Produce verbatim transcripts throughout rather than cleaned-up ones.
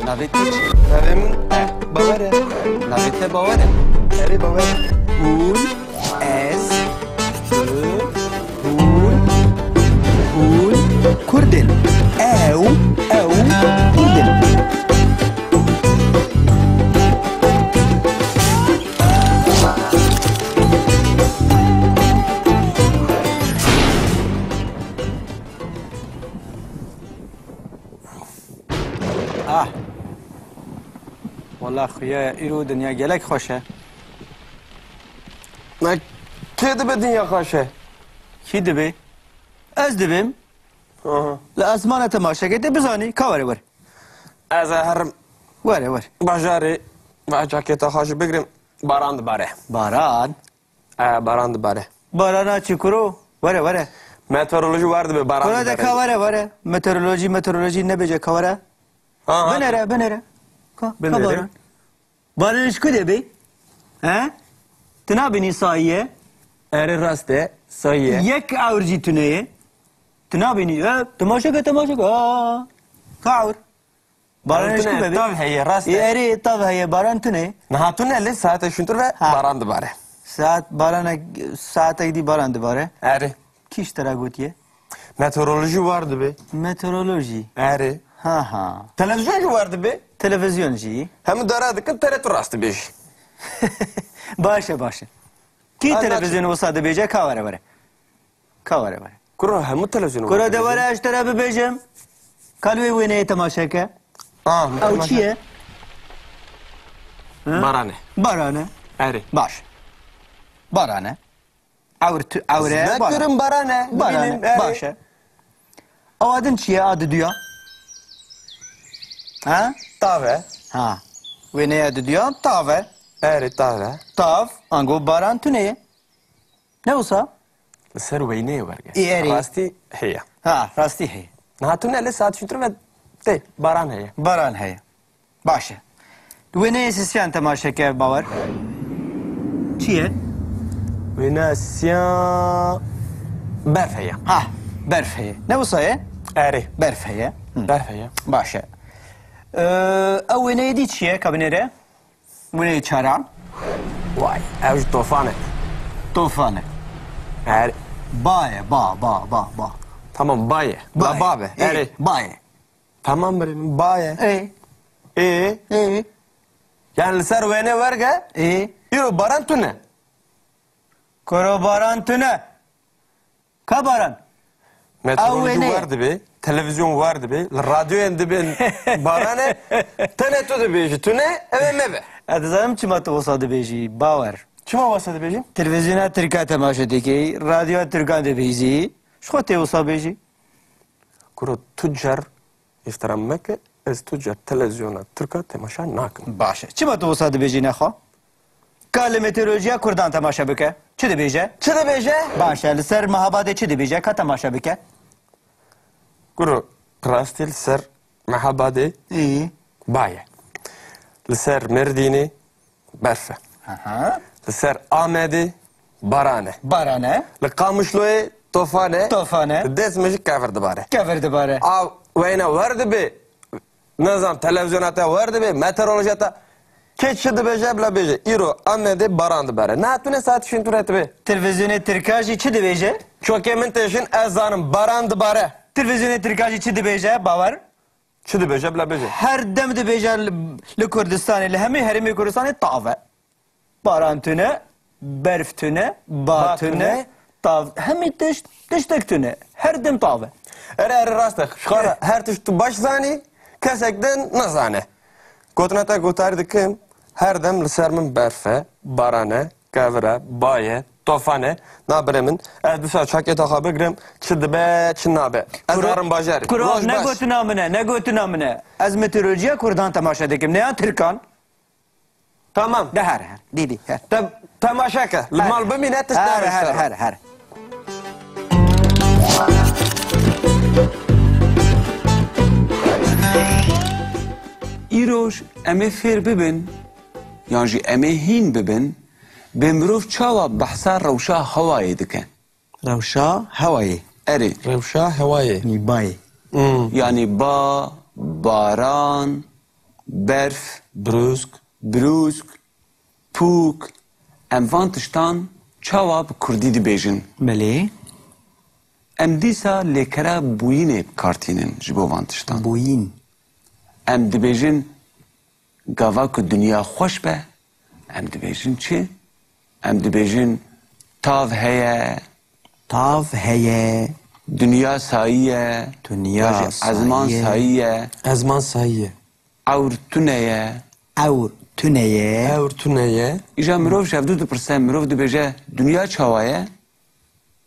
Navê te çi? Navê min Bawer e. Navê te Bawer e? Erê, Bawer e. Hûn, ez, tu, hûn, hûn Kurd in. Ew, ew Kurd in. Ah. Wela xuya, îro dinya gelek xweş e. Me kê dibe dinya xweş e? Kî dibe? Ez dibim. Aha. Li esmana temaşe kete bizanî, ka were were. Ez ê herim. Were were. Bajarê ve çaketa xwe jî bigrim. Baran dibare. Baran? E, baran dibare. Barana çi kuro? Were were. Meteoroloji wer dibe baran dibare. Kuro de ka were were. Meteoroloji, meteoroloji nebêje ka were. Ha, ha. Binêre, binêre. Ka, ka baran. Baran ji ku de bê? He? Tu nabînî sayî ye? Erê, rast e, sayî ye. Yek ewr jî tune ye. Tu nabînî, he? Temaşe ke, temaşe ke. Aa. Ka ewr. Baran ji ku bebê? Tav heye, rast e. Ê, erê, tav heye, baran tune. Niha tune, lê saetek şûntir ve baran dibare. Saet, barana, saetek dî baran dibare. Erê. Kî ji te re gotiye? Meteorolojî war dibe. Meteorolojî? Erê. Ha ha. Televîzyon jî war dibe. Televîzyon jî. Hemû dara dikin, tenê tu rast dibêjî. Baş e, baş e. Kî televîzyonê wisa dibêje, ka were were. Ka were were. Kuro, hemû televîzyonê wisa dibêje. Kuro de were ez ji te re bibêjim. Ka li wê wêneyê temaşe ke. Ah, ew çi ye? Baran e. Baran e. Erê. Baş. Baran e. Ewr tu, ewr e. Ez baran. Baran e. Baran e. Erê. Baş e. Ewa din çi ye, a diduya? Ha? Tav e. Ha. Wêneya diduya tav e. Erê, tav e. Tav, ango baran tune ye. Ne wisa? Li ser weyneyê werge. Ê, erê. Rastî heye. Ha, rastî heye. Niha tune, lê saet şûntir ve tê, baran heye. Baran heye. Baş e. Wêneyê sisiyan temaşe ke, Bawer. Çi ye? Wêneya sisiyan berf heye. Ha, berf heye. Ne wisa ye? Erê. Berf heye. Hı. Berf heye. Baş e. Ee, ew wêneyê dî çi ye, ka binêre? Wêneyê çaran. Vay, ew jî tofan e. Tofan e. Erê. Ba ye, ba, ba, ba, ba. Tamam, ba ye. Ba ye. La ba be. Ê, erê. Ba ye. Tamam birê min, ba ye. Ê. Ê. Ê. Yani li ser wêne werge. Ê. Îro baran tune. Kuro baran tune. Ka baran? Meteoroloji war dibe, televîzyon war dibe, li radyoyên dibên baran e, tenê tu dibêjî tune, ew ê me be. Ez dizanim çima tu wisa dibêjî, Bawer. Çima wisa dibêjî? Televîzyona tirka temaşe dikî, radyoya tirkan dibîzî, ji xwe tê wisa bêjî. Kuro, tu car îhtiram meke, ez tu car televîzyona tirka temaşa nakim. Baş e. Çima tu wisa dibêjî nexwe? Ka li meteorolojiya kurdan temaşe bike. Çi dibêje? Çi dibêje? Baş e. Li ser Mehabadê çi dibêje? Ka temaşe bike. Kuro, rastî li ser Mehabadê ba ye. Li ser Mêrdînê berf e. Aha. Li ser Amedê baran e. Baran e. Li Qamişloyê tofan e. Tofan e. Li Dêsmê jî kevir dibare. Kevir dibare. A weyne wer dibe, nizam, televîzyona te wer dibe, meteorolojiya te. Kê çi dibêje, bila bêje. Îro Amedê baran dibare. Niha tune saet şûntir e dibe. Televîzyonê tirka jî çi dibêje? Çokê min têşin, ez zanim baran dibare. Televîzyonê tirka jî çi dibêje, Bawer? Çi dibêje, bila bêje. Her dem dibêje li, li Kurdistanê, li hemî herêmê Kurdistanê tav e. Baran tune, berf tune, ba tune, tav, hemî tişt, tiştek tune. Her dem tav e. Erê, erê, rast e. Ji xwe re her tişt tu baş zanî, kesek din nizane. Gotina te guhdarî dikim, her dem li ser min berf e, baran e, kevir e, ba ye, tofan e. Na birê min, ez dîsa çakêta xwe bigrim, çi dibe, çi nabe. Ez herim bajarê. Kuro, ne gotina min e, ne gotina min e. Ez meteorolojiya kurdan temaşe dikim, ne ya tirkan. Tamam. De her, her. Dî, dî, her. Te, temaşe ke. Li mal bimîne, tişt her, her, her. Îroj em ê fêr bibin, yan jî em ê hîn bibin, bê mirov çawa behsa rewşa hewayê dike? Rewşa hewayê. Erê. Rewşa hewayê. Yanî bayê. Hmm. Yanî ba, baran, berf, brûsk, brûsk, pûk. Em van tiştan çawa bi kurdî dibêjin? Belê. Em dîsa lêkera bûyînê bi kar tînin ji bo van tiştan. Bûyîn. Em dibêjin, gava ku dinya xweş be, em dibêjin çi? Em dibêjin, tav heye. Tav heye. Dinya sayî ye. Dinya Ya jî ezman sayî ye. Sayî ye. Ezman sayî ye. Ewr tune ye. Ewr tune ye. Ewr tune ye. Îja mirov ji hevdû dipirse, mirov dibêje, dinya çawa ye?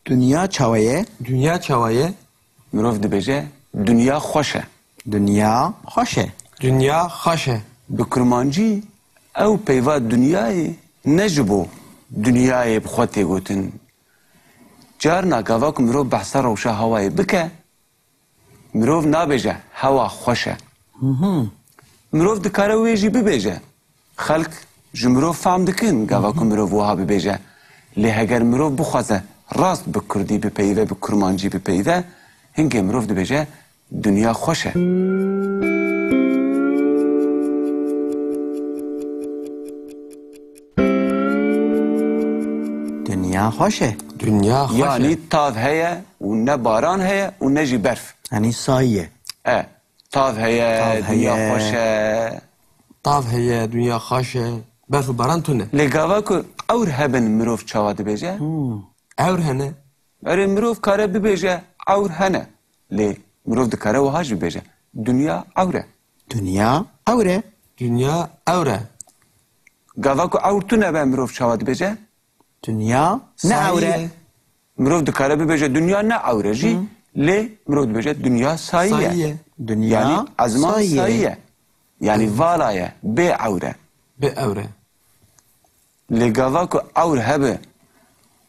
Dinya çawa ye? Dinya çawa ye? Mirov dibêje, dinya xweş e. Dinya xweş e. Dinya xweş e. Bi kurmancî ew peyva dinyayê ne ji bo dinyayê bi xwe tê gotin. Carna gava ku mirov behsa rewşa hewayê bike, mirov nabêje hewa xweş e. Mirov dikare wê jî bibêje. Xelk ji mirov fehm dikin, gava ku mirov wiha bibêje. Lê heger mirov bixwaze rast bi kurdî bipeyive, bi kurmancî bipeyive, hingê mirov dibêje, dinya xweş e. Dinya xweş e. Dinya xweş e. Yanî tav heye û ne baran heye û ne jî berf. Yanî sayî ye. E, tav heye, Tav dinya heye. Xweş e. Tav heye, dinya xweş e. Berf û baran tune. Lê gava ku ewr hebin, mirov çawa dibêje? Hmm. Ewr hene. Erê, mirov kare bibêje, ewr hene. Lê mirov dikare wiha jî bibêje, dinya ewr e. Dinya ewr e. Dinya ewr e. Gava ku ewr tune be, mirov çawa dibêje? Dinya ne ewr e. Mirov dikare bibêje, dinya ne ewr e jî, lê mirov dibêje, dinya sayî ye. Sayî ye. Dinya Yanî ezman sayî ye. Sayî ye. Yanî vala ye, bê ewr e. Bê ewr e. Lê gava ku ewr hebe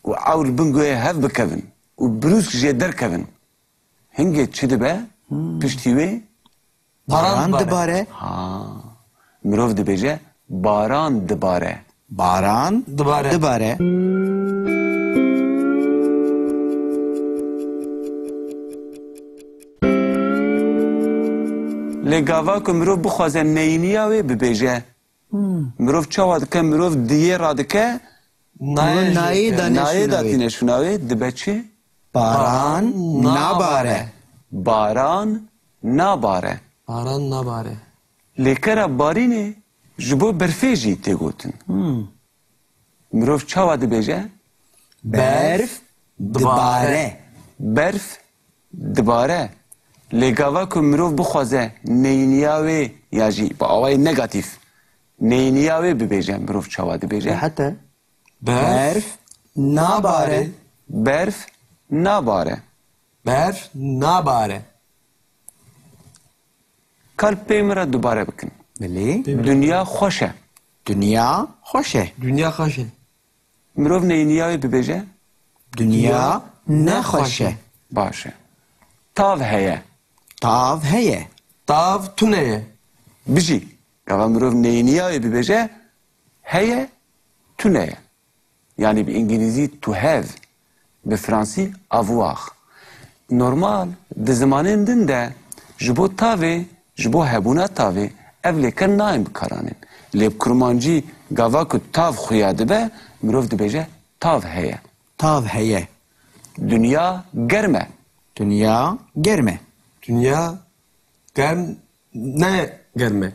û ewr bin guhê hev bikevin û brûsk jê derkevin, hingê çi dibe? Hmm. Piştî wê? Baran Baran dibare. Dibare. Ha. Mirov dibêje, baran dibare. Baran Dibare. Dibare. Lê gava ku mirov bixwaze neyniya wê bibêje, Hmm. Mirov çawa dike? Mirov diyê radike, Nayê nayê jêdike. Danê Nayê şûna wê. Datîne şûna wê, dibe çi? Baran Baran nabare. Nabare. Baran nabare. Baran nabare. Lêkera barînê ji bo berfê jî tê gotin. Hmm. Mirov çawa dibêje? Berf Berf dibare. Dibare. Berf dibare. Lê gava ku mirov bixwaze neyniya wê ya jî bi awayê negatîf neyniya wê bibêje, mirov çawa dibêje? Hete. Berf Berf nabare. Nabare. Berf nabare. Berf nabare. Kal pê min re dubare bikin. Belê. Dinya xweş e. Dinya xweş e. Dinya xweş e. Mirov neyniya wê bibêje? Dinya ne xweş e. Baş e. Tav heye. Tav heye. Tav tune ye. Bijî. Gava mirov neyniya wê bibêje, heye, tune ye. Yanî bi îngilîzî to have, bi fransî avoir. Normal, di zimanên din de ji bo tavê, ji bo hebûna tavê ev lêker nayên bikaranîn. Lê bi kurmancî gava ku tav xuya dibe, mirov dibêje tav heye. Tav heye. Dinya germ e. Dinya germ e. Dinya germ ne germ e.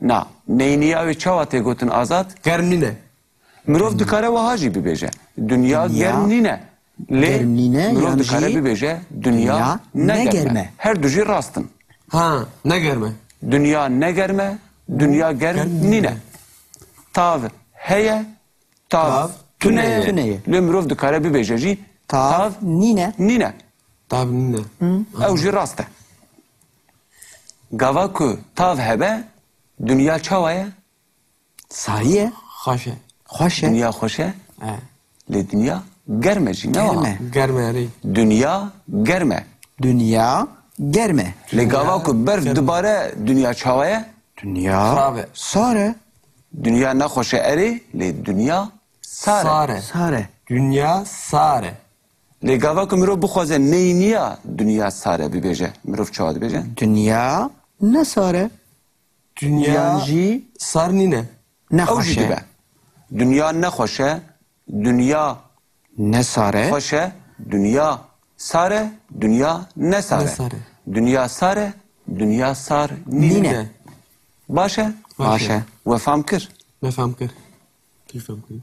Na, neyniya wê çawa tê gotin, Azad? Germ nîne. Mirov dikare wiha jî bibêje. Dinya Dinya germ nîne. Lê germ nîne, mirov yan dikare jî bibêje, dinya dinya ne ne germ e. Germ e. Her du jî rast in. Ha, ne germ e. Dinya ne germ e, dinya germ Germ nîne. Nîne. Tav heye, tav Tav tune ye. Tune ye. Lê mirov dikare bibêje jî, Tav tav nîne. Nîne. Tav nîne. Ew jî rast e. Gava ku tav hebe, dinya çawa ye? Sayî ye. Xweş e. Xweş e. Dinya xweş e. E. Lê dinya germ e jî, ne Germ wiha? E. Germ e, erê. Dinya germ e. Dinya germ e. Lê gava ku berf Germ e. Dibare, dinya çawa ye? Dinya Xirab e. Sar e. Dinya nexweş e, erê, lê dinya sar e. Sar e. Sar e. Dinya sar e. Lê gava ku mirov bixwaze neyniya dinya sar e bibêje, mirov çawa dibêje? Dinya ne sar e. Dinya Yan jî sar nîne. Ew jî nexweş e. Dibe. Dinya nexweş e. Dinya Ne sar e. Xweş e. Dinya sar e. Dinya ne sar e. Ne sar e. Dinya sar e. Dinya sar nîne. Nîne. Baş e? Baş e. We fam kir? Me fam kir. Kî fam kir?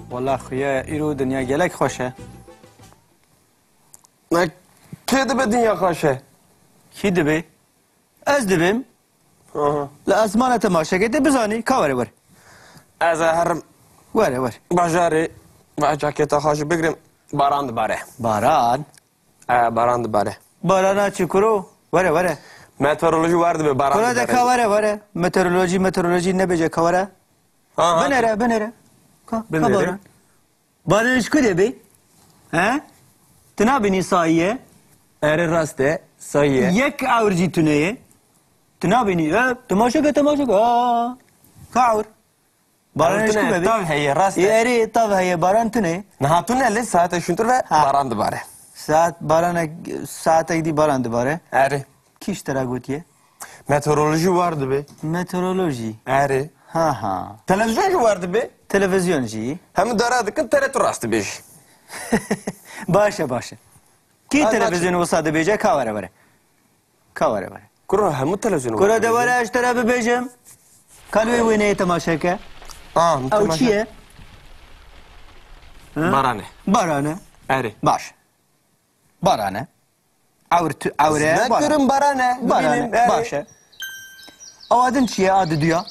Wela xuya îro dinya gelek xweş e. Ne, kê dibe dinya xweş e? Kî dibe? Ez dibêm. Aha. Li esmana temaşeke tê bizanî. Ka were were. Ez ê herim Were were. Bajarê, va caketa xwe jî bigrim. Baran dibare. Baran? E, baran dibare. Barana çi kuro? Were were. Meteoroloji wer dibe baran dibare. Kura de ka were were. Meteoroloji, meteoroloji nebêje ka were. Aha. Binêre, binêre. Ka, ka baran. Baran ji ku de bê? He? Tu nabînî sayî ye? Erê, rast e, sayî ye. Yek ewr jî tune ye. Tu nabînî, he? Temaşe ke, temaşe ke. Aa, ka ewr. Baran ji ku de bê? Tav heye, rast e. Erê, tav heye, baran tune. Niha tune lê saetek şûntir ve baran dibare. Saet, baranek, saetek dî baran dibare. Erê. Kî ji te re gotiye? Meteorolojî war dibe. Meteorolojî? Erê. Ha ha. Televizyon jî war dibe. Televizyon jî? Hemû dara dikin, tere tu rast dibêjî. Baş e, baş e. Kî televizyon wisa dibêje, ka were were. Ka were were. Kuro hemû televizyon. Kuro de were ez ji te re bibêjim. Ka li wê wêneyê temaşe ke. Ew çi ye? Baran e. Baran e. Erê. Baş. Baran e. Ewr tu, ewr e. Ez nekirim, baran e. Baran e. Baş e. Ewa din çi ye, a diduya?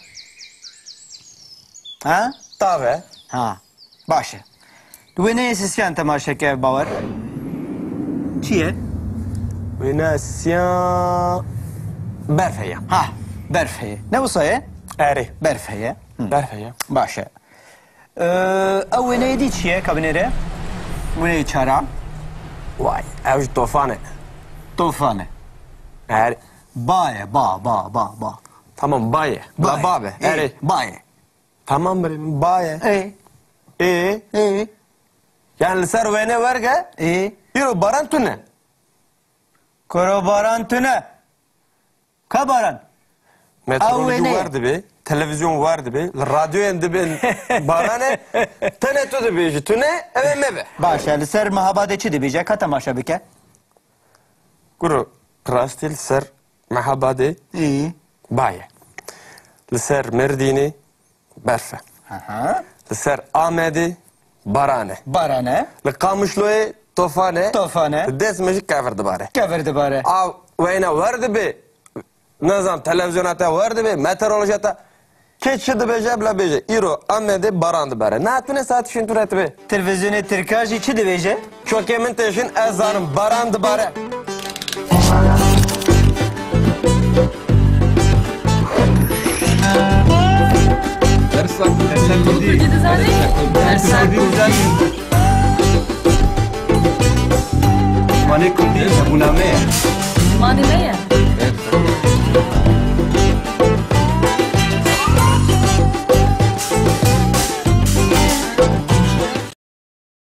Ha? Tav e. Ha. Baş e. Tu wêneyê sisiyan temaşe ke, Bawer. Çi ye? Wêneya sisiyan berf heye. Ha, berf heye. Ne wisa ye? Erê. Berf heye. Hı. Berf heye. Baş e. Ee, ew wêneyê dî çi ye? Ka binêre. Wêneyê çara. Vay, ew jî tofan e. Tofan e. Her Ba ye, ba, ba, ba, ba. Tamam, ba ye. Ba ye. La ba be. Ê, erê. Ba ye. Tamam birê min, ba ye. Ê. Ê. Ê. Yani li ser wêne werge. Ê. Îro baran tune. Kuro baran tune. Ka baran? Meteoroloji war dibe, televizyon war dibe, li radyoyên dibên baran e, tenê tu dibêjî tune, ev ê me be. Baş e, li ser Mehabadê çi dibêje? Ka temaşe bike. Kuro, rastî li ser Mehabadê ba ye. Li ser Mêrdînê berf e. Aha. Li ser Amedê baran e. Baran e. Li Qamişloyê tofan e. Tofan e. Li Dêsmê jî kevir dibare. Kevir dibare. A wêne wer dibe, nizam televizyona te wer dibe, meteorolojiya te. Kê çi dibêje, bila bêje. Îro Amedê baran dibare. Niha tune saet şûntir e dibe. Televîzyonê tirka jî çi dibêje? Çokê min têşin, ez zanim, baran dibare. Dersa, dersa Kurdî. Kurdî dizanî? Dersa Kurdî dizanî. Zimanê Kurdî hebûna me ye. Zimanê me ye.